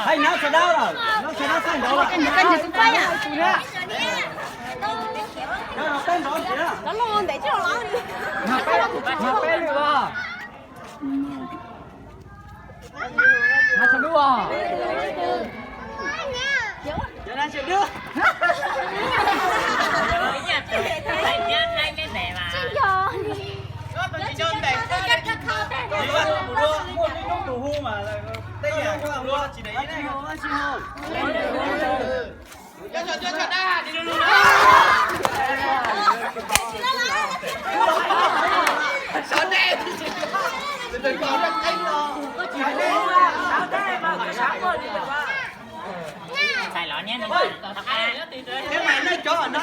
Hais nab sawv dawb lawm, nab sawv dawb txaij nraud lawm. Nab peb lwm os. Nab sawv dawb os. Txais los niab, nej cov no